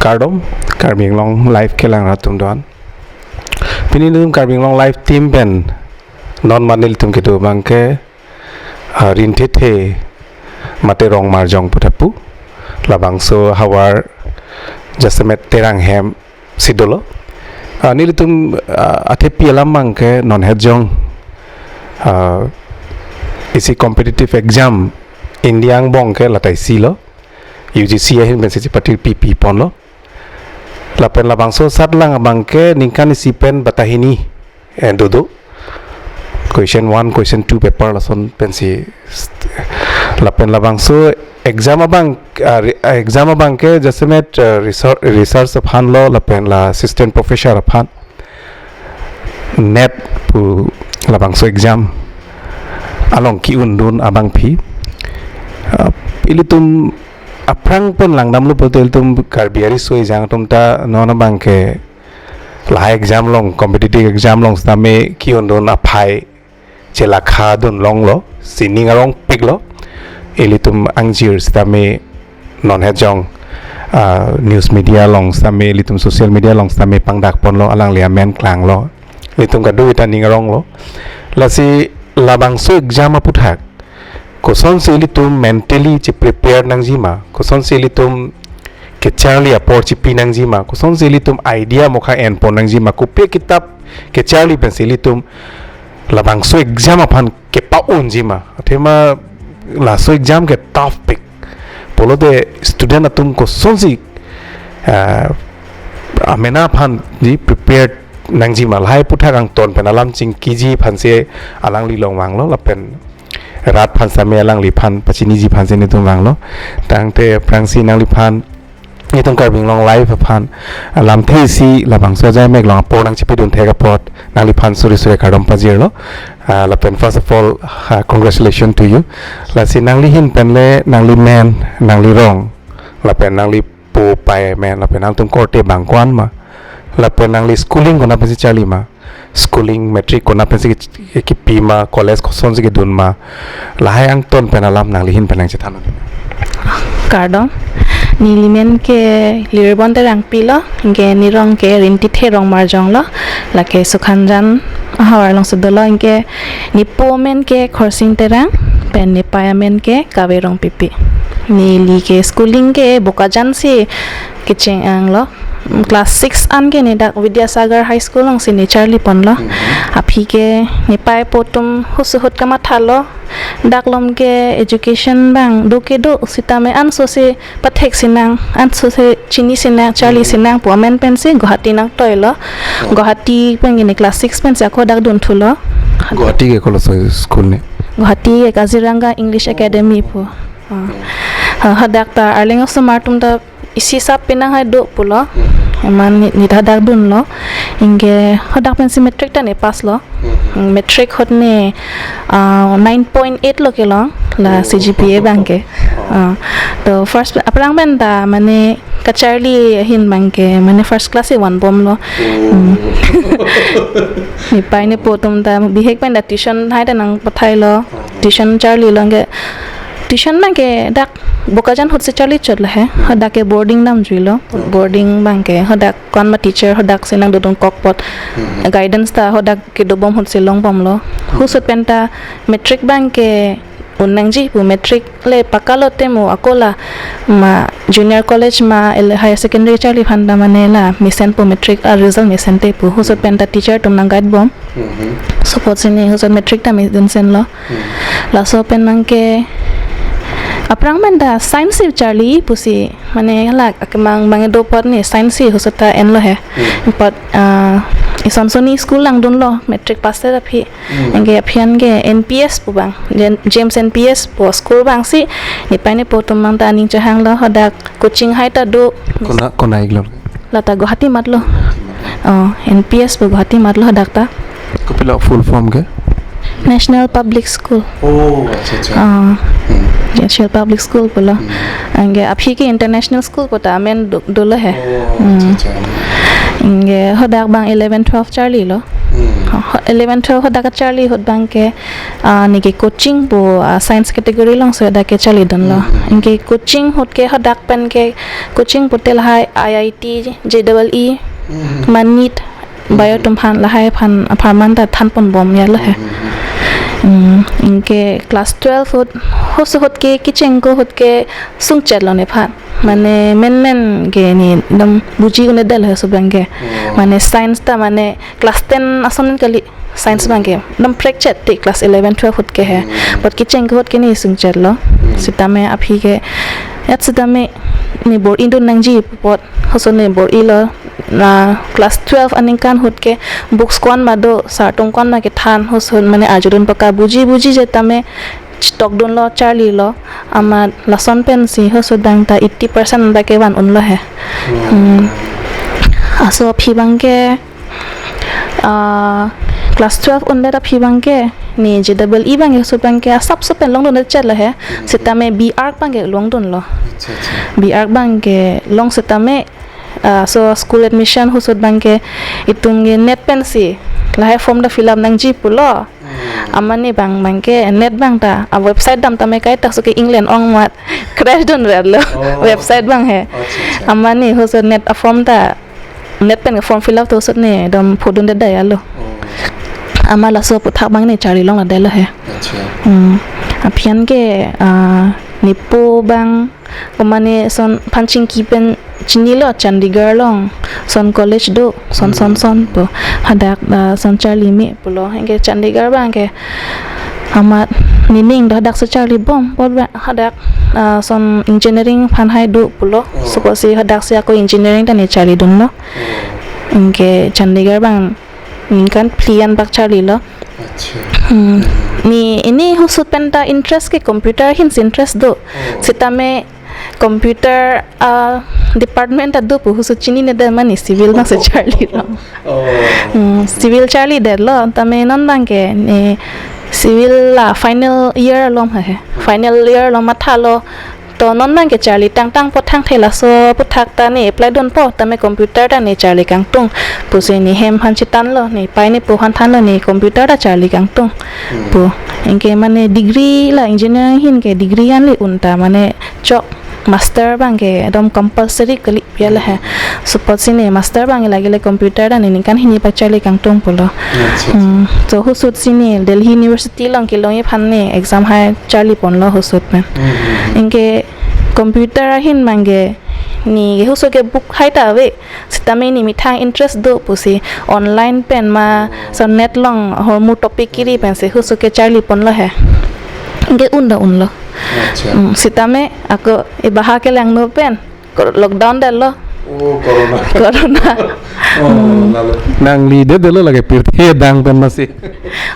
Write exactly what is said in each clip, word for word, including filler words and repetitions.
Kardom, Karbi Anglong Live kelang atum doan. Pini nelitum Karbi Anglong Live team pen non mane nelitum kedo abangke, ah, Rinthithe mate Rongmarjong pu thapu. Labangso havar jasemet Terang hem si dolo. Ah, nelitum, ah, athepi alam abangke non het jong, ah, isi competitive exam India angbong ke la ta isi lo. U G C ahin pensi chipatiri pipi ponlo. Lapen labangso asatlang abangke ningkan isi pen batahini, eh, dodo. Question one, question two paper lason pensi. Lapen labangso exam abang, ah, re-, ah, exam abangke jasemet, ah, research, research aphan lo, lapen la assistant professor aphan. NET pu labangso exam along ki-undun abangpi. Ah, ilitum aphrang pen langdamlo pulote ilitum Karbi ariso ejang atum ta non abangke lahai exam along, competitive exam along sitame ki-undun aphai chelakha dun longlo, sining arongpiklo. Ilitum angjir sitame non het jong, ah, news media along sitame, ilitum social media along sitame pangdak ponlo, alangli amen klanglo. Ilitum kadokave ta ning aronglo. Lasi labangso exam aputhak kosonsi ilitum mentally chi-prepare nangjima, kosonsi ilitum kecharli apor chipi nangjima, kosonsi ilitum idea mokha enpon nangjima, kopi akitap kecharli pensi ilitum labangso exam aphan kepa-unjima, athema laso exam ke tough pik pulote student atum kosonsi, ah, amena aphan ji prepared nangjima, lahai aputhak angton pen alam chingkiji aphansi alangli along vanglo, lapen rat aphan sitame alangliphan pachiniji aphansi nelitum vanglo. Tangte aphrangsi nangliphan, nelitum Karbi Anglong Live aphan, ah, lamthe isi labangso ajai mek along apor nangchipidun thek apot nangliphan suri suri kardom pajirlo. Ah, lapen first of all, ah, congratulations to you. Lasi nangli ahin pen le, nangli men, nangli rong, lapen nangli po pai men, lapen nangtum korte abang ko-an ma, lapen nangli schooling konat pensi charli ma, schooling matric konat pensi ki-, kipi ma, college kosonsi kedun ma, lahai angton pen alam nangli ahin pen nangchethan. Kardom. Neli men ke Lirbon Terangpi lo, anke nerong ke Rinthithe Rongmarjong lo, lake Sukhanjan ahavar alongsi dolo, anke nepo amen ke Khorsing Terang, pen nepei amen ke Kave Rongpipi. Neli ke schooling ke Bokajan si kecheng-anglo. Class six an ke ne dak Vidyasagar High School alongsi ne charli ponlo. Mhm. Aphi ke nepei po atum husu ahut kamathalo. Dak along ke education abang do ke do, sitame anso si pathek sinang, anso si chini sinang, charli, mhm, sinang pu amen pensi Guwahati nangtoilo. Oh. Guwahati pen ke ne class six pensi ako dak dunthulo. Guwahati ke koloso school ne? Guwahati ke Kaziranga English Academy pu. Ah. Ha, hadak ta arleng osomar atum ta isi sap pinang hai do pulo. Hmm. Eman ne, ne ta hadak dunlo. Anke hadak pensi matric ta ne pass lo. Hmm. Matric ahut ne, ah, nine point eight lo kelong la. Oh. C G P A abang ke. Oh. Ah, to first aphrang pen ta mane kacharli ahin abang ke mane first class si vanbomlo. Oh. Hmm. Nepei nepo atum ta bihek pen ta tuition hai ta nangpathailo. Oh. Tuition charlilo, anke tuition abang ke dak Bokajan ahut si charli chotlo he. Hmm. Hadak ke boarding damjuilo. Hmm. Boarding abang ke hadak ko-an ma teacher hadak si nangdodun kokpot. Hmm. Guidance ta hadak kedobom ahut si longbomlo. Hmm. Huso ahut pen ta matric abang ke un nangji pu, matric le pakka lote mo ako la ma junior college ma ele higher secondary charli aphan ta mane la mesenpo, matric a result mesente pu. Huso ahut pen ta teacher atum nang guide bom. Mhm. Support si ne huso ahut matric ta me dunsenlo. Hmm. Laso pen abang ke aphrang pen ta science si charli pusi, mane la akemang abang do apot ne science si huso ahut ta enlo he. Hmm. Apot, ah, ison soni school langdunlo matric pass ta aphi. Hmm. Anke aphi an ke N P S pu abang, Jen-, James N P S pu school abang si nepei nepo atum abang ta aning chehanglo, hadak coaching hai ta do. Kona, kona iklo? La ta Guwahati matlo. Oh, N P S pu Guwahati matlo hadak ta. Kopilo full form ke? National Public School. Oh, acha, acha. Ah, hmm. National Public School pulo. Hmm. Anke aphi ke international school pu ta amen do, dolo he. Oh, hmm, acha, acha. Anke hadak abang eleven twelve charlilo. Hmm. Ho-, eleven twelve hadak kacharli ahut abangke, ah, neke coaching pu, ah, science category alongsi hadak kacharlidunlo. Hmm. Anke coaching ahut ke hadak pen ke coaching pute lahai I I T, J E E, Hmm. ma NEET, bio Hmm. atum aphan lahai aphan apharman ta thanponbom ya lo he. Hmm. Hmm, anke class twelve ahut, halaso ahut ke kechengko ahut ke sungchetlo nephan. Mane menmen ke ne ekdom buji un-edetlo halaso abangke. Oh. Mane science ta mane class ten ason kali science Hmm. abangke. Ekdom prekchet te class eleven twelve ahut ke he. Hmm. But kechengko ahut ke ne sungchetlo. Hmm. Sitame aphi ke, ya sitame ne bor-idun nangji apot halaso ne bor-ilo. Na class twelve aningkan ahut ke books ko-an ma do, sir atum ko-an ma kethan, halaso ahut mane arjudun paka buji buji setame chitokdunlo, charlilo. Amat lason pensi halaso abang ta eighty percent anta kevan unlo he. Hmm. Hmm. Laso aphi abangke, ah, class twelve undet aphi abangke, ne J E E abangke halaso abangke asapso pen longdundetchetlo he. Hmm. Sitame B Arch abangke longdunlo. Acha, acha. B Arch abangke long sitame, ah, laso school admission halaso ahut abangke itum ke NEET pensi lahai form ta fill up nangji pulo. Hmm. Amat ne abang abangke NEET abang ta, ah, website dam tame kaita halaso ke England ong amat crash dunrelo. Oh. Website abang he. Acha, acha. Amat ne halaso NEET aform ta, NEET pen form fill up ahut ne ekdom phodundedet ya lo. Oh. Amat laso aphuthak abang ne charli longledetlo he. Acha. Hmm. Aphi anke, ah, nepo abang, ko mane lason aphan chingki pen chinilo, Chandigarh along lason college do, lason, lason, Hmm. lason pu. Hadak, ah, lason charli me pulo. Anke Chandigarh abangke amat nening do hadaksi charlibom, apot abang hadak, ah, lason engineering aphan hai do pulo. Oh. Laso apotsi hadaksi ako engineering ta ne charlidunlo. Oh. Anke Chandigarh abang ningkan phli an bak charlilo. Acha. Hmm. Hmm. Ne, ne halaso ahut pen ta interest ke computer ahinsi interest do. Oh. Sitame computer, ah, department ta do pu halaso ahut chinine det amat ne civil abangsi charlilo. Oh. Hmm, civil charlidetlo, tame non abangke ne civil la final year along he. Final year along mathalo. To non abangke charli tangtang apot thangthe, laso aphuthak ta ne apply dunpo, tame computer ta ne charli kangtung pusi ne hem aphan chethanlo, ne pai nepo aphan thanlo, ne computer ta charli kangtung, Hmm. pu. Anke mane degree la engineering ahin ke degree an le un ta mane chok, master abangke ekdom compulsory kali ya lo he. Hmm. Laso apotsi ne master abangke lake le computer ta ne ningkan hini bak charli kangtung pulo. Acha, acha. Hmm. To halaso ahutsi ne Delhi University along kelongji aphan ne exam hai charliponlo halaso ahut pen. Hmm, hmm, hmm. Anke computer ahin abangke ne halaso ke book hai ta ave. Sitame ne methang interest do pusi online pen ma, Oh. lason net along ahormu topic kiri pensi halaso ke charliponlo he. Anke un ta unlo. Acha. Hmm, sitame ako e baha kelangno pen ko-, lockdown detlo. Oh, corona. Corona. Oh, Hmm. lalo. Nanglidetlo lake pirthe adang pen masi.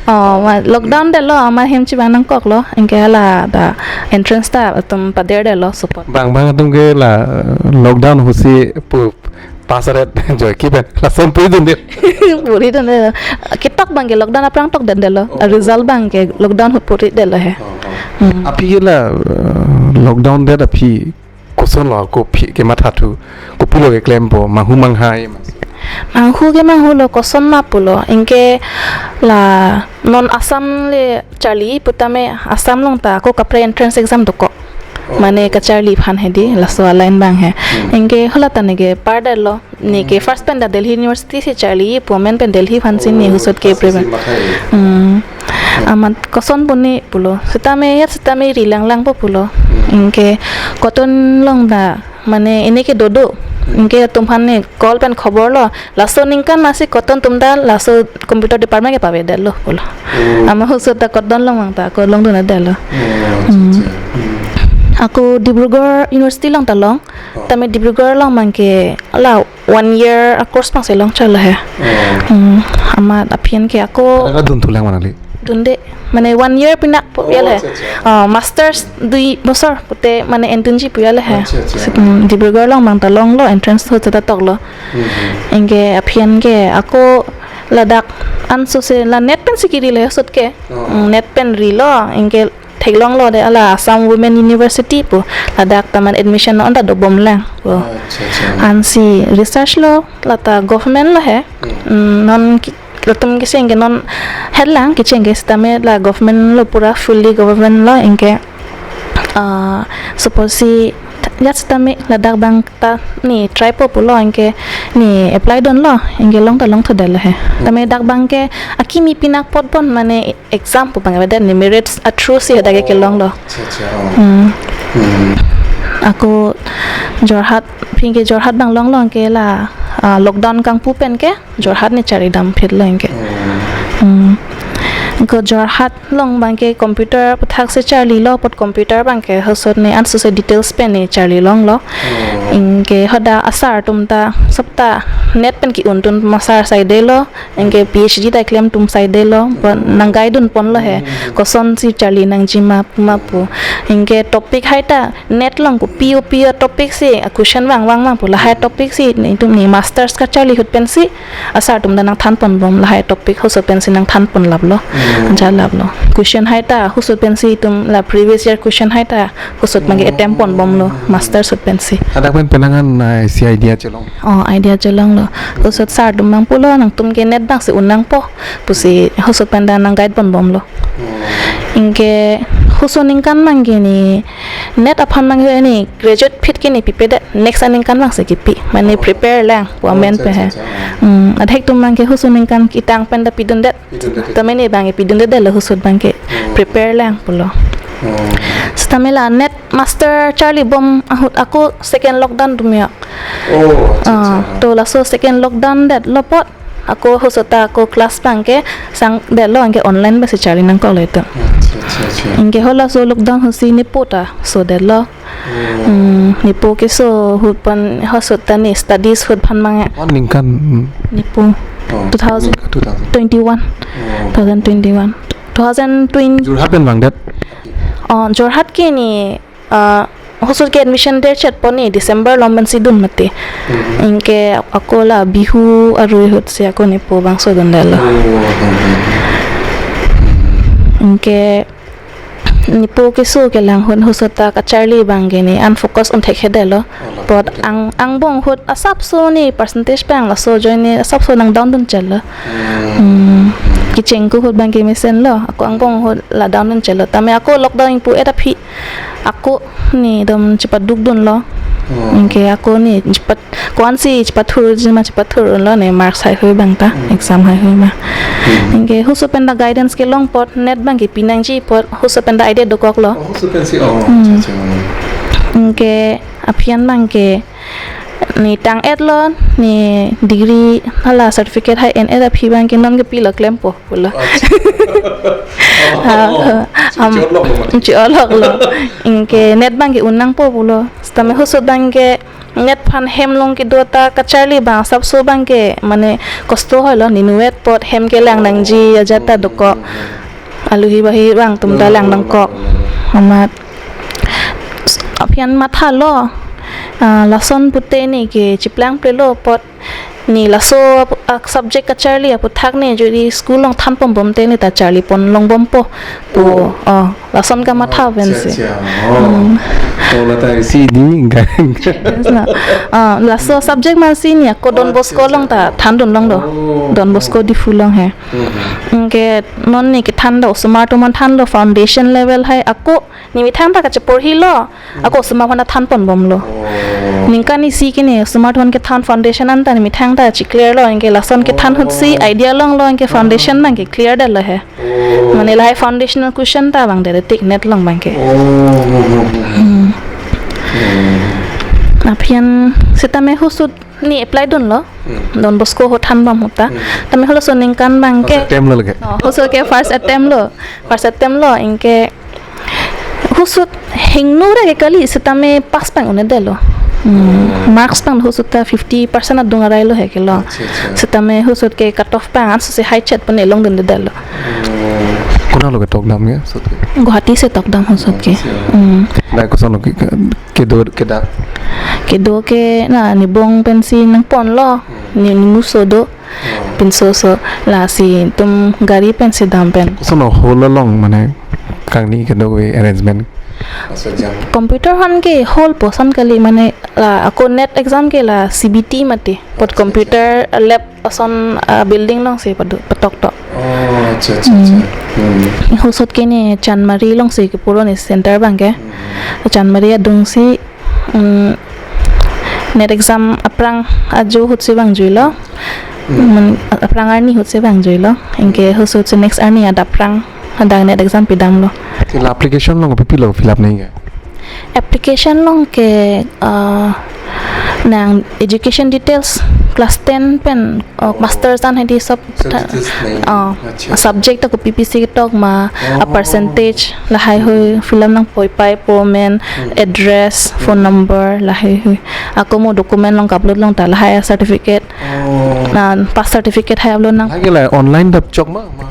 Oh, ma lockdown detlo, amat hem chevang nangkoklo. Anke hala ta entrance ta latum paderdetlo laso apot. Bang bang atum ke la, eh, lockdown ahutsi pu pass ret joike pen lason puridunde. Puridunde. Ketok abangke lockdown aphrang tokdetdetlo. Oh. Result abangke lockdown ahut puridetlo he. Oh, oh. Hmm. Aphi ke la, eh, lockdown det aphi kosonlo, kophi kemathathu, kopilo keklempo, manghu manghai ma? Manghu ke manghulo, koson ma pulo. Anke la non Assam le charli putame Assam along ta ako kaprek entrance exam dokok. Oh. Mane kacharli aphan hedi, laso a-line abang he. Hmm. Anke hala ta neke pardetlo. Neke first pen ta Delhi University si charli, pu amen pen Delhi aphansi ne halaso ahut ke Oh, prefer. Sisi mathai. Hmm. Amat koson pune pulo. Sitame ya sitame ri langlangpo pulo. Hmm. Anke cotton along ta mane ene ke dodo. Hmm. Anke latum aphan ne call pen khoborlo. Laso aningkan masi cotton atum ta laso computer department ke pavedetlo pulo. Oh. Amat halaso ahut ta cotton along abang ta ako longdundetlo. Oh, Hmm. acha, acha. Hmm. Ako Dibrugarh University along ta long. Oh. Tame Dibrugarh along abangke la one year a-course abangsi longchotlo he. Oh. Hmm, amat aphi anke ako Ada dunthulang ma nangli? Dunde, mane one year pinak pu Oh, ya lo he. Acha, acha. Ah, masters dui bosor pute mane endunji pu ya lo he. Acha, acha. Se-, hmm, Dibrugarh along abang ta longlo, entrance ahut ta toklo. Hmm, hmm. Anke aphi anke ako ladak ansose la net pensi kirilo halaso ahut ke. Oh. Hmm, net pen rilo, anke theklonglo de ala Assam Women University pu, ladak ta mane admission non ta dobomlang pu. Acha, acha. Ansi research lo, la ta government lo he. Hmm. Hmm, non ki-, Latum kecheng ke non helang kecheng ke sitame la government lo, pura fully government lo, anke, ah, suppose si ya sitame ladak abang ta ne try po pulo, anke ne apply dunlo, anke long ta longthu detlo he. Tame dak abang ke akimi pinak apot bon, mane exam pu abang avedet, ne merits a through si hadak ke kelonglo. Acha, acha, oh. Hmm. Hmm. Ako Jorhat, aphi ke Jorhat abang longlo, anke la, ah, lockdown kangpu pen ke Jorhat ne charli damphitlo anke. Oh. Hmm. Anke Jorhat along abang ke computer aputhak si charlilo, apot computer abang ke hosot ne ansose details pen ne charli longlo. Oh. Anke hadak asar atum ta sopta NET pen ke-un atum asar saidelo, anke PhD ta klem atum saidelo, apot nang guide dunponlo he. Hmm. Kosonsi charli nangji ma pu ma pu. Anke topic hai ta NET along kopi kopi a topic si a question vangvang ma pu, lahai topic si ne itum ne masters kacharli ahut pensi asar atum ta nang thanponbom, lahai topic hosot pensi nang thanponlaplo. Hmm. Jalaplo. Question hai ta hosot pensi itum la previous year question hai ta hosot abang ke attempt ponbomlo, masters ahut pensi. Hadak pen penang an, ah, isi idea chelong. Oh, idea chelonglo. Hosot sar atum abang pulo, nangtum ke NET abang si un nangpo pusi hosot pen ta nang guide ponbomlo. Hmm. Anke halaso aningkan abang ke ne NET aphan abang ke ne graduate phit ke ne pipedet, next aningkan abang si kipi. Mane, oh, prepare lang pu amen, oh, acha, pe he, acha, acha. Hmm, adhek atum abang ke halaso aningkan ketang pen ta pidundet. Pidundet. Tame ne abang ke pidundetlo, halaso abang ke, oh, prepare lang pulo. Oh. Sitame la NET master charlibom ahut ako second lockdown atum ya. Oh, acha, ah, acha. To laso second lockdown detlo apot ako halaso ta ako class abang ke sangdetlo, anke online pensi charli nangkoklo itum. Acha, acha, acha. Anke halaso lockdown ahut si nepo ta sodetlo. Oh. Hmm, nepo keso ahut pen halaso ta ne studies ahut aphan abang ya. Oh, ningkan, hmm. Nepo. Oh, two thousand. Ningkan two thousand. Twenty-one. Oh. Two thousand twenty-one. Two thousand twenty. Jorhat pen vangdet? Oh, Jorhat ke ne, ah, halaso ke admission derchet apot ne December along pensi dun mati. Hmm. Anke ako la Bihu arui ahut si ako nepo abang sodundetlo. Oh, hmm, hmm, hmm. Anke nepo keso kelang ahut halaso ta kacharli abang ke ne unfocus un thekthedetlo. Oh, la, apot okay. Ang, angbong ahut asapso ne percentage abang laso ajoine asapso nang down dunchotlo. Hmm. Hmm. Kecheng ko ahut abang ke mesenlo, ako angbong ahut la down dunchotlo. Tame ako lockdown ingpu-et aphi ako ne dom chepaduk dunlo. Oh. Anke ako ne chepat, ko-ansi chepathurji ma chepathur unlo ne, marks haihui abang ta, hmm, exam haihui ma. Hmm. Anke halaso pen ta guidance kelong apot, NET abang ke pi nangji apot, halaso pen ta idea dokoklo. Oh, halaso pensi, oh, hmm, acha, acha. Anke aphi an abang ke ne tang-etlo, ne degree hala certificate hai en-et aphi abang ke non ke pilo klempo pulo. Acha. Ah, oh, oh. Am, chi-oloklo ma? Chi-oloklo. Anke NET abang ke un nangpo pulo. Sitame halaso abang ke NET aphan hem along kedo ta kacharli abang asapso abang ke mane kosto hoilo, ne inutvet apot hem kelang nangji ajat ta dokok. Hmm. Alohi bahi abang atum ta lang nangkok. Amat aphi an mathalo, ah, lason pute ne ke cheplangplelo apot, ne laso ap-, ah, subject kacharli aputhak ne jodi school along thanponbom te ne ta charlipon longbompo pu. Oh. Oh, lason kamatha, oh, pensi. Acha, acha. Oh. Hmm. Oh, la ta isi di, enggak. Yes, na. Ah, laso subject amatsi ne ako Don Bosco, oh, acha, acha, along ta thandun longlo. Oh. Don Bosco Diphu along he. Hmm. Anke non ne kethan ta osomar atum aphan thanlo, foundation level hai ako ne methang ta kacheporhilo, ako osomar aphan ta thanponbomlo. Oh. Ningkan isi ke ne osomar atum aphan kethan foundation anta ne methang ta checlear lo, anke lason kethan ahut si, oh, idea longlo, anke foundation abang ke clear detlo he. Oh. Mane lahai foundational question ta vangdet tik NET along abang ke. Oh. Hmm. Hmm. Aphi an sitame halaso ne apply dunlo. Hmm. Don Bosco ahut thanbom ahut ta. Hmm. Tame halaso aningkan abang ke first attempt lo lake? Oh, halaso ke first attempt lo. First attempt lo, anke halaso hingno ra ke kali, sitame pass abang un-edetlo. Hmm. Oh. Marks abang halaso ta fifty percent adung arailo he kelo. Acha, acha. Sitame halaso ke cut off abang ansose high chet pen ne longdundedetlo. Oh. Konat lo ketok dam ke, halaso ke? Guwahati si tok dam halaso ke. Acha. Hmm. Dak kosonlo ke, ke, kedo, kedak? Kedo ke na, ne bong pensi nangponlo. Hmm. Ne, ne muso do. Oh. Pinso so, lasi itum gari pensi dam pen. Kosonlo hall along mane kangni kedokave arrangement? Laso exam. Computer aphan ke hall puson kali, mane la ako NET exam ke la C B T mati. Apot, acha, computer lab ason, ah, building alongsi padu patok tok. Oh, acha, acha, acha. Hmm. Hmm. Halaso ahut ke ne Chandmari alongsi kepu lo ne center abang ke. Hmm. Chandmari adungsi, hmm, NET exam aphrang ajo ahutsi vangjuilo. Hmm. Hmm, aphrang arni ahutsi vangjuilo. Anke halaso ahutsi next arni adap aphrang hadak NET exam pidamlo. Ke la application along pipi lo fill up nangji ke? Application along ke, ah, nang education details, class ten pen, oh, masters an hedi sob. Sob tha-, details nangji. Oh, acha. Subject ako P P C ketok ma, oh, a percentage, lahai hui, fill up nangpo, ipei apo amen, hmm, address, phone, hmm, number, lahai hui. Ako mo document along ka-upload along ta lahai certificate. Oh. Na pass certificate hai upload nang. Lake la online dap chok ma, ma?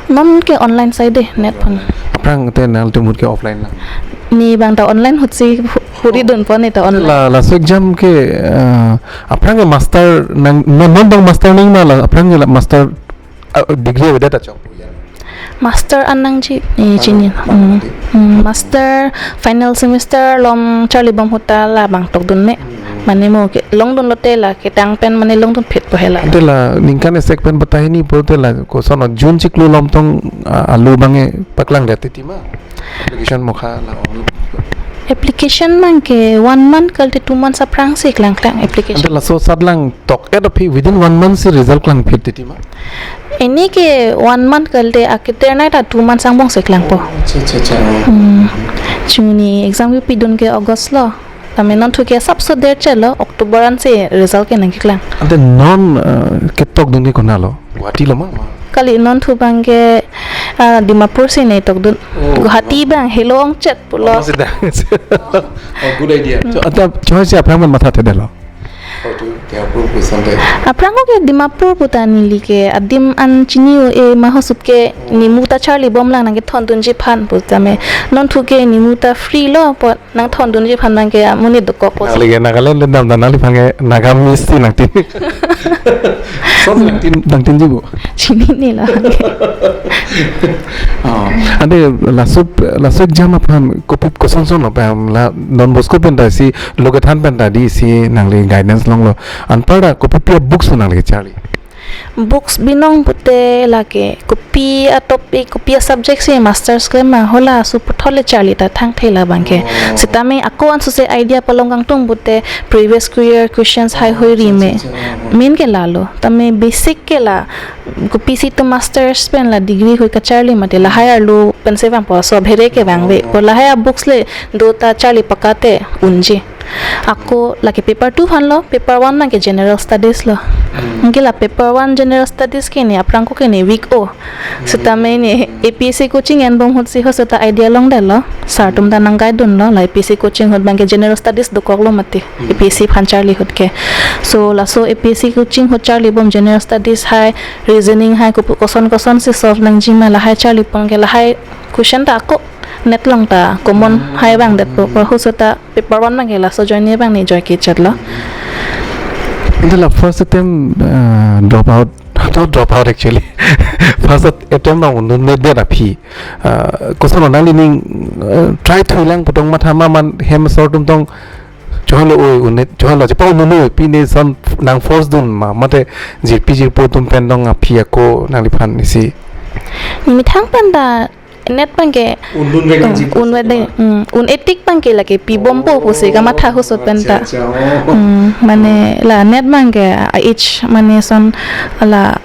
Non ke online side de, NET aphan. Aphrang te nanglitum ahut ke offline lang? Ne abang ta online ahutsi hu-, huri dunpo, ne ta online. La, laso exam ke, eh, aphrang ke master nang, non, non tong master nangji ma la, aphrang ke la master, eh, degree avedet ta chok? Master an nangji, eh, ah, chini. Bang, hmm, mati. Hmm, master final semester along charlibom ahut ta labang tokdun me. Hmm. Mane mo ke longdun lote la ketang pen mane longdun phitpo hela. Ante la ningkan isi pen batai ni pulote la koson June chiklo along tong, ah, alu abang ke paklangdet titi ma? Application mokha la on. Application abang ke one month kalte two months aphrangsi klangklang application. Ante laso asatlang tok-et aphi within one month si result klangphit titi ma? Ini ke one month kalte akiter nai ta two months angbongsi klangpo. Oh, acha, acha, acha. Hmm. Chini exam kepidun ke August lo. Tame non thu ke sapso derchetlo, October ansi result ke nangkeklang. Ante non, eh, ketokdun ke konat lo? Guwahati lo ma, ma? Kali, non thu abang ke, ah, Dimapur si ne tokdun. Oh, Guwahati, oh, abang helo ongchet pulo. Oh, sida. Oh, good idea. Hmm. So, ante choice aphrang pen mathathedetlo? Oh, tu, Dimapur pu sante. Aphrang ke Dimapur pu ta neli ke adim an chini un-e ma, halaso ahut ke nimu ta charlibom lang nangkethondunji aphan pu tame. Non thu ke nimu ta free lo apot nangthondunji aphan abang ke amonit dokokpo. Nangli ke Nagaland le dam ta nangliphan ke Nagamese si nangtin. Sot nangtin, nangtinji bo? Chinine la. Oh, ante laso, laso exam aphan kopi kosonson lo pen la Don Bosco pen ta isi lo kethan pen ta dei isi nangli guidance longlo. Anparta kopi pi a-books pu nangli kecharli? Books binong pute lake kopi a-topic, kopi a-subject si masters klem ma, halaso puthot le charli ta thangthe labang ke. Oh. Sitame ako ansose idea palong kangtung pute previous year questions hai hui ri me. Acha, acha, acha. Main ke lalo. Tame basic ke la kopisi itum masters pen la degree hui kacharli mati, lahai arlo pensi vangpo, so bhere ke vangve. Oh. Apot lahai a-books le do ta charli pakate unji. Ako lake paper two aphan lo, paper one abang ke general studies lo. Hmm. Anke la paper one general studies ke ne aphrang ako ke ne weak o. Hmm. Sitame ne A P S C coaching enbom ahutsi halaso ta idea longdetlo. Sir atum ta nang guide dunlo, la A P S C coaching ahut abang ke general studies dokoklo mati. Hmm. A P S C aphan charli ahut ke. So laso A P S C coaching ahut charlibom general studies hai, reasoning hai, kopu-, koson kosonsi solve nangji ma lahai charlipon ke lahai question ta ako NET along ta common hai vangdetpo, apot halaso ta paper one abang ke laso ajoine abang ne joike chetlo. Ante la first attempt, uh, drop out, not drop out actually. First at-, attempt along undunmedet aphi, uh, koson lo nangli ning, uh, try thuilang pu tong matha ma, mane hem asor atum tong cholo oi un-e, cholo chepa un-e, pine son nang force dun ma, mate jirpi jirpo atum pen tong aphi ako nangliphan isi? Ne methang pen ta NET abang ke undun vek, hmm, nangji, un-e dei, hmm, un-e tik abang ke lake pibompo pusi kamatha halaso pen ta. Acha, acha, oh. Hmm, mane la NET abang ke a-age mane son la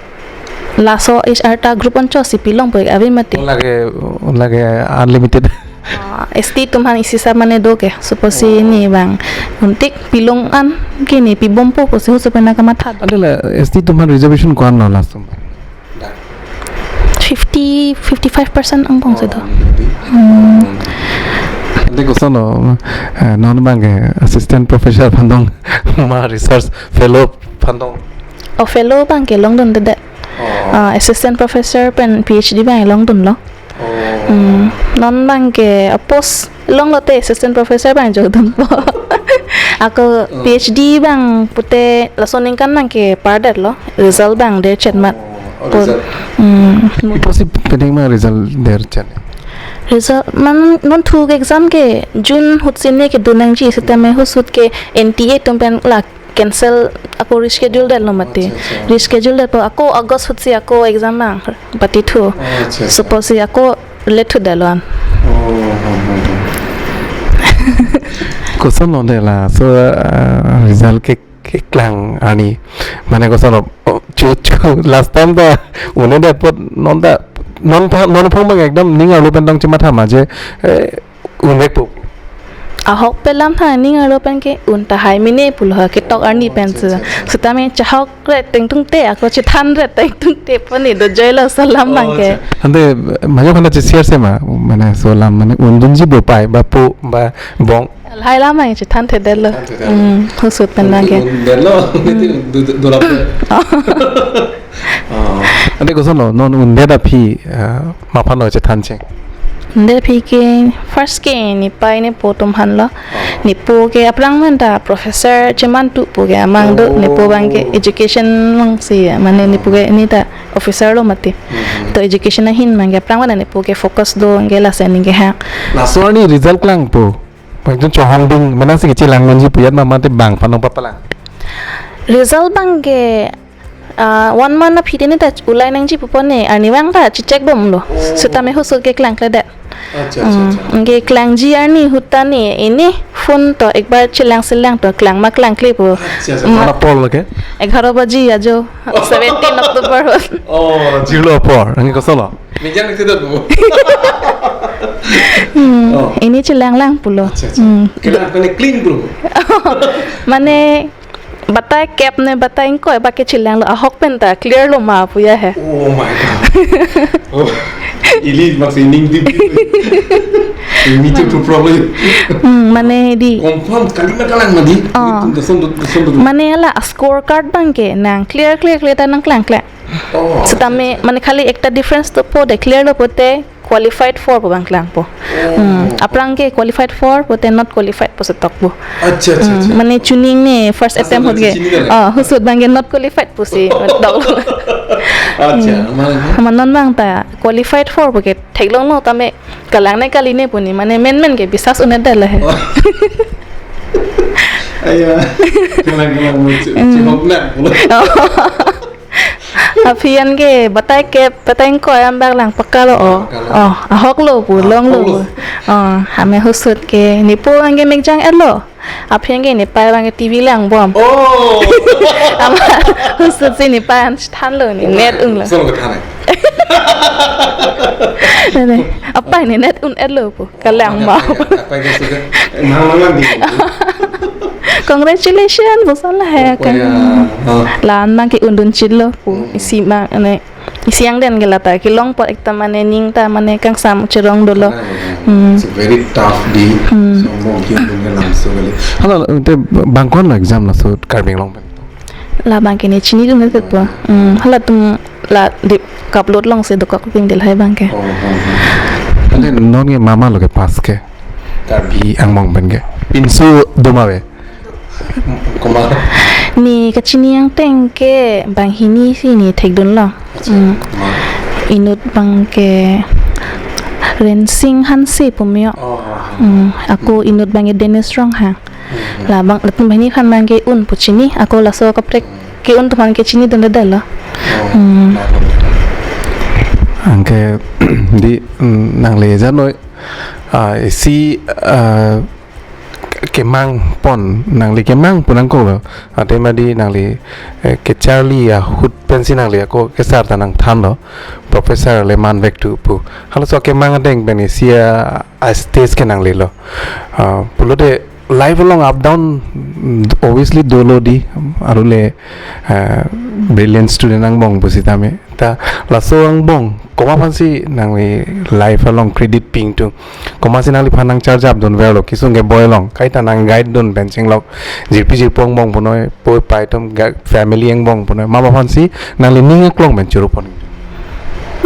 laso age arta group anchot si pilongpo ave mati. Oh, lake, lake unlimited. Ah, S T atum aphan isi sa mane do ke, suppose, oh, ne abang un-e tik pilong an ke ne pibompo pusi halaso pen ta kamatha. Ante la S T atum aphan reservation ko-an lo last atum? Fifty, fifty-five percent angbong si do. Oh, fifty. Hmm. Ante koson lo, eh, non abang ke assistant professor aphan tong ma research fellow aphan tong? Oh, fellow abang ke longdundedet. Oh. Ah, assistant professor pen P H D abang longdunlo. Oh. Hmm, non abang ke a-post longlote assistant professor abang jokdunpo. Ako, hmm, P H D abang pute laso aningkan abang ke pardetlo, result abang derchet mat. Oh, apot result. Hmm. Kopusi pen ma result derchet? Result man non thu ke exam ke June ahut si ne kedo nangji, sitame ahut ahut ke N T A atum pen la cancel, ako reschedule detlo mati. Acha, acha. Reschedule detpo ako August ahut si ako exam mang pati thu. Oh, acha, acha. Suppose si ako late thu detlo an. Oh, oh, oh, oh. Kosonlo de laso, uh, result ke keklang arni. Mane kosonlo, oh, chu, chu, last time ta un-e det apot non ta, non pha-, non aphan bang ekdom ning arlo pen tong chematha ma je, eh, un-e po. Ahok pen lam tha ning arlo pen ke un tahai mene pulo ha ketok arni pen. Acha, su. Acha, acha. Sitame chahok re tengtung te ako chethan re tengtung te poni do joilo laso alam bang ke. Oh, acha. Ante majo khana che share se ma, mane laso alam mane undunji bo pai ba po ba bong. Lahai alam bang chethan the detlo. Chethan the detlo. Hmm, ahut ahut pen bang ke. Un-, un-, detlo, hmm. Niti du-, du-, dulap de. Oh. Ante kosonlo, non un-edet aphi, ah, maphan lo chethan cheng. Un-edet aphi ke first ke nepei nepo atum aphan lo. Oh. Nepo ke aphrang men ta professor chemantu pu ke amang do, oh, nepo bang ke education along si, mane nepo ke ne ta officer lo mati. Hmm. To education ahin bang ke aphrang men nepo ke focus do ke laso aning ke ha. Laso arni result klangpo. Bang chun chohang ding, mane si kechelang nangji pu jat ma mate bang phan nong papalang. Result bang ke, ah, one month aphi te ne ta ulai nangji pu pon ne, arni bang ta checheck bomlo. Oh. Sitame ahut ahut ke klangkledet. Acha, acha, hmm, acha. Ke klangji arni ahut ta ne, ini phone to ekbar chelang selang to klang ma klangkle po. Acha, acha. Ma- Kona apor lo ke? Egharo baji ajo, seventeen October ahut. Oh, jirlo apor, anke kosonlo? Mejan itu dah bu. Hmm, oh, ini chelang lang pulo. Acha, acha. Hmm. Kelang kene clean bro. Mane batai kep ne batai ingkoi ba ke chelanglo, ahok pen ta clear lo ma pu ya he. Oh my God. Oh. Ili maksi ning di. Ini tu problem. Hmm, mane di. Confirm kali ma kalang ma di. Oh. Itu da son da son da. Mane la score card bang ke nang clear clear clear ta nang klang klang. Oh, sitame, acha, acha, mane khali ekta difference dopo de clear lo pote qualified for pu bang klangpo. Oh. Hmm. Aphrang ke qualified for pote not qualified pusi tokpo. Acha, acha, hmm, acha. Mane chuning ne first, acha, attempt ahut ke. Chini na. Oh, ahut ahut bang ke not qualified pusi tok. Acha, hmm, mane? Ama non bang ta qualified for pu ke theklonglo tame kalang ne kali ne pu ne mane men men ke biswas un-edet lo he. Oh. Aya. Kelang kelang mo chu, hmm, chu hok na. Oh. Aphi an ke batai kep, batai ingkoi ambak lang pakka lo, oh. Pakka lo. Oh, ahok lo pu, ah, longlo pu. Ahok lo. Oh, tame ahut ahut ke nepo anke mekjang-etlo. Aphi an ke nepei bang ke T V lang bom. Oh. Tame ahut ahut si nepei an thanlo ne, net un lo. Solo ke than. Ne, ne. Apai ne net un-etlo pu. Kalang ma. Apa, apa, apa, apa, apa, eh, mang, mang, mang, di. Congratulations, bosan la he. Oh, kan. Ya. Oh. La-an bang ke undun chitlo pu. Hmm. Isi ma ne, isi angdeng ke lata kelong apot ekta mane ning ta mane kangsam cherong dolo. Kalang, kalang. Hmm. It's a very tough day. Hmm. So, mo ki undun ke langso kali. Hala, te bang ko-an lo exam laso Karbi Anglong pen? Labang ke ne chinidun ke po. Hmm, halatum la di upload along si dokok pin dil hai bang ke. Oh, oh, oh. Ante non ke mama lo ke pass ke? Karbi Anglong pen ke. Pinso do ma ave? Komat? Ne kachini angdeng ke banghini si ne thekdunlo. Acha, hmm, komat? Inut bang ke Rensing Hanse pu me-o. Oh, oh, oh. Hmm, ako inut bang ke Dennis Ronghang. Hmm. Labang latum banghini aphan bang ke un pu chini, ako laso kaprek ke-un atum aphan ke chinidun detlo. Oh. Hmm. Anke di, mm, nangli jat noi, ah, isi, ah, kemang pon, nangli kemang pon nangkok lo. Athema di nangli, eh, kecharli ahut pensi nangli ako kesar ta nangthanlo. Professor le man vek thu pu. Halaso kemang angdeng pen isi a, a stage ke nangli lo. Ah, pulote life along up down, mm, obviously dolo di, arule, ah, brilliant student angbong pusitame. Ta laso angbong, komat aphansi nangli life along credit pi ingtung? Komatsi nangliphan nangcharjapdun verlo, kesung keboi along, kaita nang guide dun pen chenglok, jirpi jirpo angbong punoi, poi pai atum ga-, family angbong punoi, mama aphansi nangli ning aklong pen churu pon?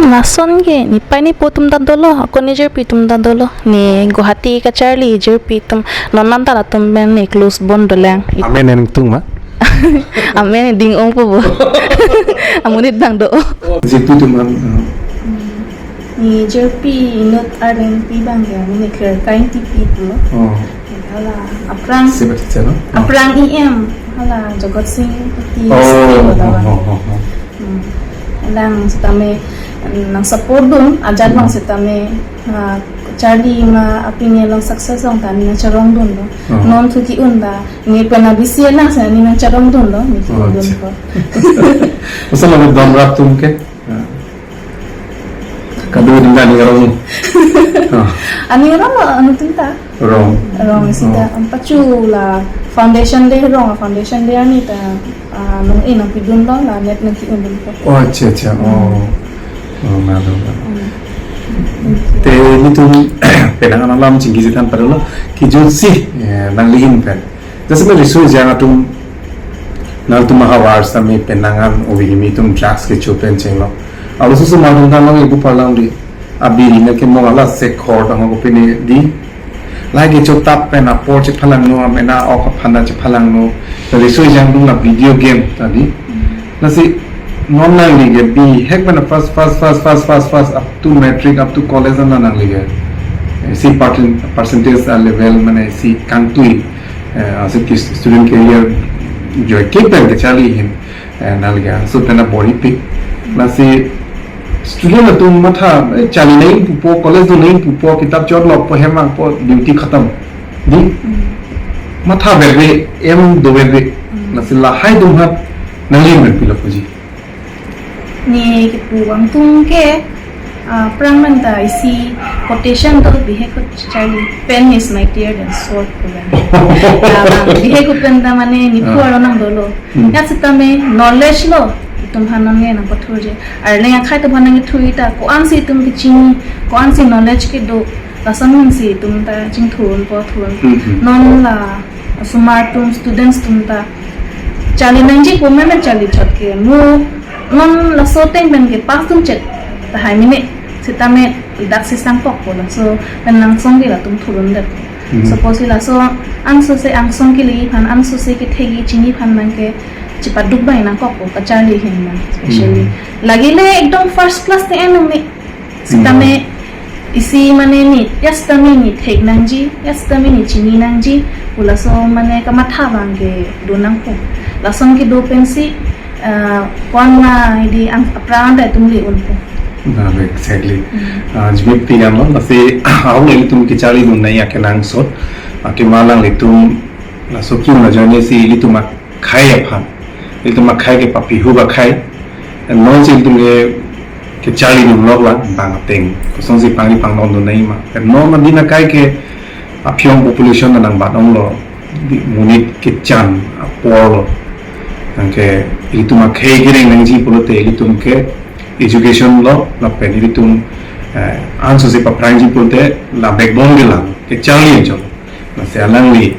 Lason ke, nepei nepo atum ta dolo, ako ne jirpi atum ta dolo, ne Guwahati kacharli jirpi atum, non anta latum pen ne close bond dolang. Amen nangtum ma? Amen ding ongpo bo. Amonit bang do. Jirpi atum an, uh, Ni jirpi inut arlengpi abang ke, ni kler kain tipi tu. Oh. Hala aphrang, Sibat siya, no? Oh. Aphrang E M, hala Jagat Singh Pati. Oh, S P oh, Godawan. Oh, oh, oh. Hmm. Alang sitame, mm, nang support dun, ajat bang sitame, ah, charli ma apini along success ong ta ni nang charong dun lo. Oh. Non thu ki-un ta, ni pena bisi alang sa ni nang charong dun lo, ni ki-un dun ko. Oh, acha. Masa lo dom rap atum ke? Ah. Kado din ka aning arong. Ah. Aning arong lo, anu tin ta. Rong. Rong isi ta. Oh. Ampachu la foundation day rong, foundation day ani ta, ah, nung e nang pidun lo, la net nang ki-un dun ko. Oh, acha, acha. Oh. Oh, na, na, na. Hmm. Te ilitum penang an alam chingki chethan pado lo. Kejutsi, eh, nangli ahin pen. Jasemet riso ejang atum, nangtum ahavar sitame penang an ovi kimi atum drugs kecho pen chenglo. Alo susu ma atum tang long ibu parlang di. Abiri na ke mong ala sekhor tang ko pini di. Lake chotap pen apor chephalangno, amena ok aphan ta chephalangno. Riso ejang atum la video game ta di. Lasi non nangli ke bihek pen first, first, first, first, first, first up to matric, up to college an nangli ke. Eh, isi percent-, percentage a level mane isi kangtui. Eh, isi ki student career joike pen kacharli ahin, eh, nangli ke. So pen abor-ipik. Lasi student atum matha, eh, charli nangji pupo, college do nangji pupo, kitap chot lokpo, hem vangpo, duty khatam. Di? Hmm. Matha verve, aim do verve. Hmm. Lasi lahai atum aphan nangli amen pilo puji. Ne kipu vang atum ke, ah, aphrang pen ta isi quotation do bihek ahut charli, "Pen is mightier than sword" pu pen. Ah, bang, bihek ahut pen ta mane ne pu Ah. aro nang dolo. Hmm. Ya sitame knowledge lo, itum aphan nang nge nang pathurji. Arleng akhei atum aphan nang thurji ta, ko-ansi itum kechini, ko-ansi knowledge kedo, lason nangsi itum ta chingthur-unpo thur-un. Hmm, hmm. Non la, osomar atum, students atum ta. Charli nangji pu meme charli chot ke. Mo non laso ateng pen ke pass atum chet tahai mene. Sitame ladak si sangkok po laso pen angsong ke latum thur-un det. Hmm. Suppose laso ansose angsong kili aphan, ansose kethekji chini aphan nang ke chepaduk bai nangkok po kacharli ahin nang, especially. Hmm. Lake le ekdom first class te enong ne. Sitame Hmm. isi mane ne, ya sitame ne thek nangji, ya sitame ne chini nangji, pu laso mane kamatha abang kedo nangpo. Lason kedo pensi, ah, ko-an ma hidi ang aphrang ta itum le-unpo. Na, exactly. Hmm. Ah, jimit pi kan lo, lasi ahok ilitum kecharli dun nangji akenangsot. Athema alanglitum laso ki-un ajoine si ilitum akhei aphan, ilitum akhei ke papihu akhei. Non si ilitum ke kecharli dun lok lang bang ateng. Kosonsi pangri pangdon dun nangji ma. Non adin akai ke aphyong population nang bat ong lo, di monit kechan apor lo. Anke ilitum akhei kereng nangji pulote ilitum ke education lo, lapen ilitum, eh, ansose paphrangji pulote la backbone ke lang, kecharli anchot. Lasi alangli,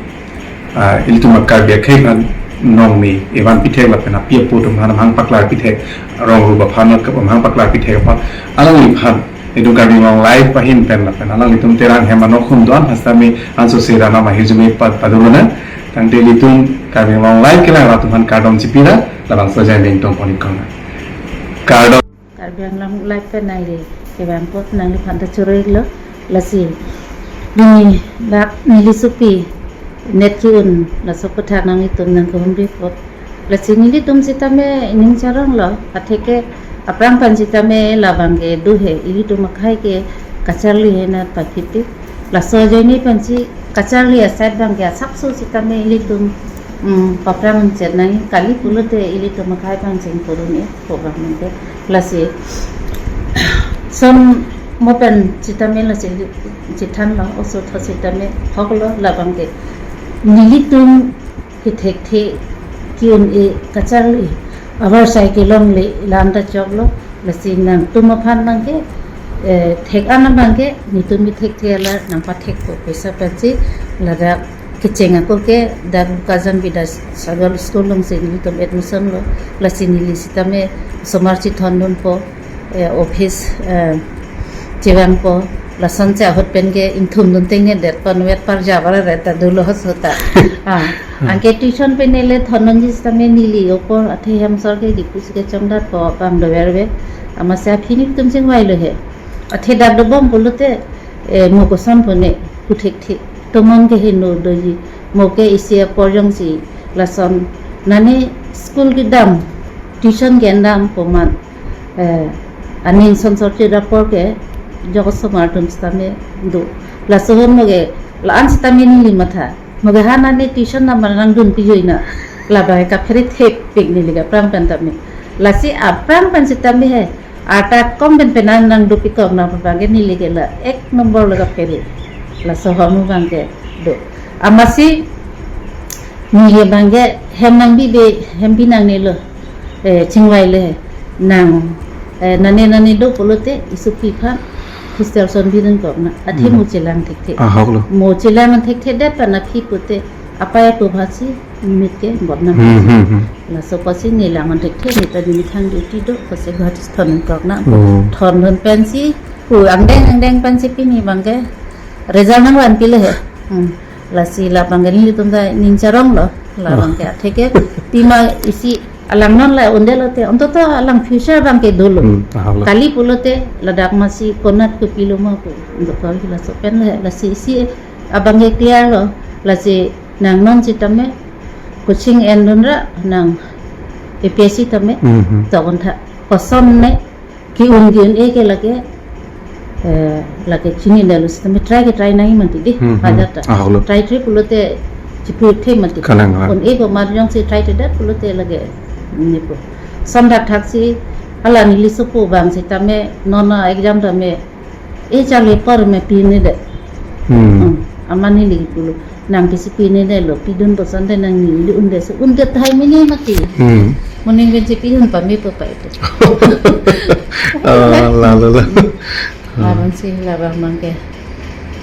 ah, ilitum Karbi akhei aphan nong ni evan pithek lapen api apo atum aphan amahang paklar pithek, rong rup aphan, amahang paklar pithek aphan, alangliphan itum Karbi Anglong Live ahin pen lapen alanglitum Terang hem anokkhum do-an hasta me ansose ra nam ahirjume pa-, padolo nang. Tangte ilitum Karbi Anglong Live kelang rat atum aphan kardom chipi ra, labangso ajai ning tong konik kong nang. Kardom. Karbi Anglong Live pen nangli kevang apot nangliphan ta choro-iklo, lasi pini dak neli sopi net ke-un laso aputhak nanglitum nangkehumri apot. Lasi nelitum sitame ning charong lo, atheke aphrang pen sitame labang ke do he, ilitum akhei ke kacharli he na pakiti. Laso ajoine pensi kacharli aside abang ke asapso sitame ilitum, mm, paphrang chet nangji kali pulote ilitum akhei abang chingthur un-e pu abang nangke. Lasi son mo pen sitame lasi chethan lo, oso tho sitame ahok lo labang ke. Nelitum kethekthe ke-un-e kacharli avarsai kelongle alam ta choklo, lasi nangtum aphan nang ke, eh, thek an abang ke, netum kethekthe ala nangpathekpo pu asa pensi ladak kecheng ako ke dak Bokajan Bidyasagar School alongsi nelitum admission lo, lasi neli sitame osomar chethondunpo, eh, office, eh, chevangpo, lasonsi ahut pen ke ingthum dun tengne det, konvet parja bara re ta dolo hoso ta. Ah, Hmm. anke tuition pen neli thondunji sitame neli apor athe hem asor ke Diphu si kechongdetpo abang doverve. Amatsi aphi netum chingvailo he. Athe dak dobom pulote, eh, mo koson pone, pu thekthe. Tomon ke heno doji, mo ke isi apor jongsi lason, nane school kedam, tuition kedam pu man, eh, aning son sorchir apor ke, jok osomar atum sitame do. Laso ahut mo ke, la-an sitame neli matha. Mo ke ha nane tuition kedam nangdun pijoi na. Labang kaphere thepik neli ke aphrang pen tame. Lasi aphrang pen sitame he. Arta kom pen pen nang dopikok nang abang ke neli ke la ek number lo kaphere. Laso ahormu abang ke do. Amatsi neli abang ke hem nangbibe, hem bi nangnelo. Eh, chingvai le nang, eh, nane nane do pulote isu pi phan hostel son bidunkok na. Athe Hmm. mo chelang thekthe. Ahok lo. Mo chelang thekthe det pen aphi pute apei apo bhasi mit ke botnam. Hmm, hmm, hmm. Laso apotsi neli lang thekthe, neta di methang duty do, apotsi Guwahati thondun kok na. Oh. Thondun pensi, pu angdeng angdeng pensi pini abang ke result nangvanpi le he. Hmm. Lasi labang ke nelitum ta ning charong lo, labang ke Oh. athe ke, pima isi alang non la un-e lote, ontoto alang future abang ke dolo. Hmm, ahok lo. Kali pulote, ladak amatsi konat kopilo ma pu, untuk kali laso pen le, lasi isi abang ke clear lo, lasi nang non sitame, coaching endun ra, nang A P S C tame, Mhm. tokon tha, koson ne, ki-un ki-un-e ke lake, eh, lake chinine lo sitame try ke try nangji mati di, Hmm, hmm. Hajar ta. Ahok lo. Try try pulote chiputhe mati. Kalang, kalang. Un-e pu mar jongsi try try det pulote lake, ne pu. Son thakthak si, hala neli sopo abang sitame, non exam tame, e charli apor me pine det. Hmm. Hmm. Amat neli pulo. Nang kisi pine detlo, pidun puson te nang neli un-e si, un-e tahai mene mati. Hmm. Moning bensi pidun pame pu pai pu. Ah, lalo, lalo. Labang si, labang abang ke.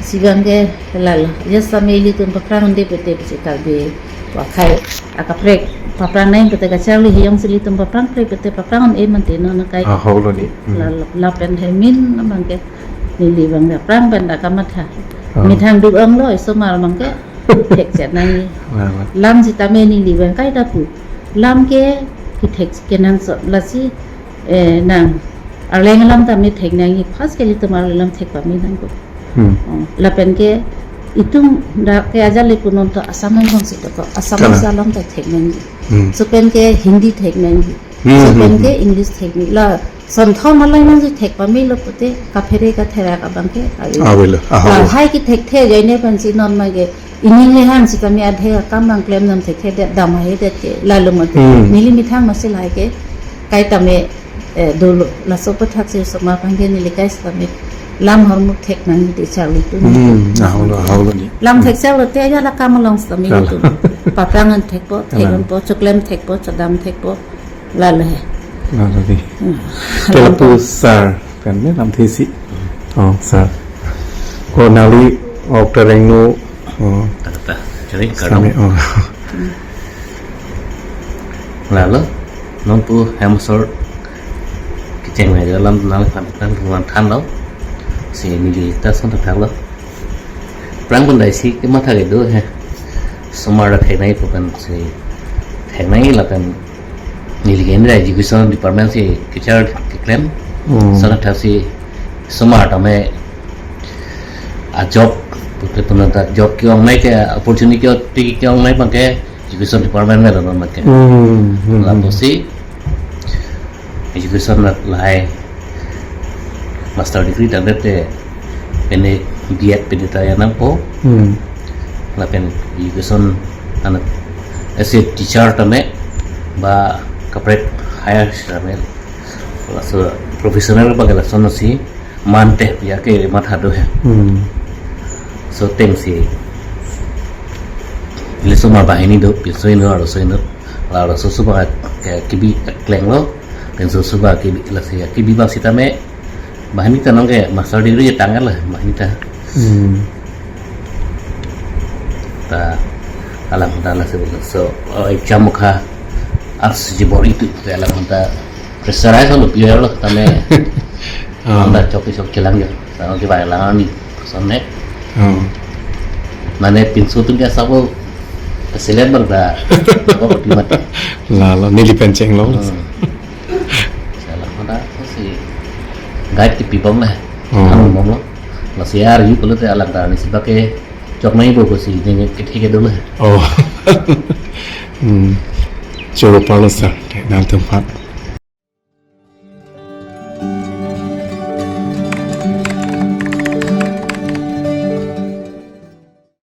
Si abang ke, lalo. Yes, tame ilitum paphrang un-e pute si kalbe. Wakai, akaprek, paphrang nai pute kacharli hiyong si ilitum paphrang prek pute paphrang un-e mati non akai. Ahok lo ni. Hmm. Lalo, lapen hemin abang ke. Neli abang ke aphrang pen dak kamatha. Ah. Methang duk-ong lo, isomar abang ke. Thekchet nangji. Wah, wah. Lam sitame neli abang kaita pu. Lam ke kethek kenangsot lasi, eh, nang arleng alam tame thek nangji, first ke ilitum arleng alam thek pame nangkok. Hmm. Oh, lapen ke itum dak ke ajat le pu non to Assam angbong si tokok. Assamese Kalang. alam ta thek nangji. Hmm. Laso pen ke Hindi thek nangji. Hmm, Laso pen hmm, ke hmm. English thek nangji. La son thom alai nangji thek pamelo pute kaphere katherak abang ke ave. Avelo, ah, La ave. hai kethekthe ajoine pensi non abang ke ining le han sitame adhe akam abang klem nam thekthe det dam hai det ke lalo mati. Hmm. Neli methang amatsi lahai ke kaitame, eh, dolo. Laso aputhak si osomar abang ke neli kai sitame lam ahormu thek nangji te charli tu. Hmm, ahok lo, ahok lo ni. Lam Hmm. thekchak lote ajat akam along sitame Kalang. ilitum. Paphrang an thekpo, Kalang. thek-unpo, choklem thekpo, chodam thekpo. Lalo he. Lalo ni. Hmm. Ke lapu sir, kan ne lamthe si. Oh, sir. Ko nangli ok tereng no. Oh. Kata, jadi Sami, kalau oh. Lalo, non pu hem asor kecheng aja lam nang than than ruang than lo. Si neli ta son thak lo. Aphrang pen dai si kematha kedo he. Osomar ta thek nangji pu pen si thek nangji lapen neli ke Indian Education Department si teacher keklem. Hmm. Son thak si osomar tame a job, pute pu non ta job ke-ong nai ke opportunity ke-ong nai abang ke Education Department me lo non abang ke. Hmm, hmm, hmm. Lapusi Education la lahai master degree tangdet te pene B Ed pene ta ya nangpo. Hmm. Lapen education anak as a teacher tame ba kaprek higher tame laso professional ba ke lason si mante ya ke matha do he. Hmm. So ateng si ili osomar banghini do, pinso hini do, arloso hini do. La arloso osomar ke kebi klenglo, pinso osomar kebi, lasi kebi abang sitame banghini ta non ke master degree tanglo banghini ta. Hmm. Ta alam ta lasi so, oh, exam mukha arts jibor itu ke alam ta pressurize lo pior lo tame. Oh. Anda chok chok chelang ya. Sama ke bai lang ni. Sonne. Oh. Mane pinso atum ke sabo silen bar ba. Apa kopi mati. Lalo neli pen chenglo. Hmm. Salah mana si guide kepibom lah. Oh. Ang momo. Lasi arju pulote alang ta arnisi bak ke chok nangjipo pusi ningje kethe kedo lo. Oh. Hmm. Choro parlo sir. Nangtum aphan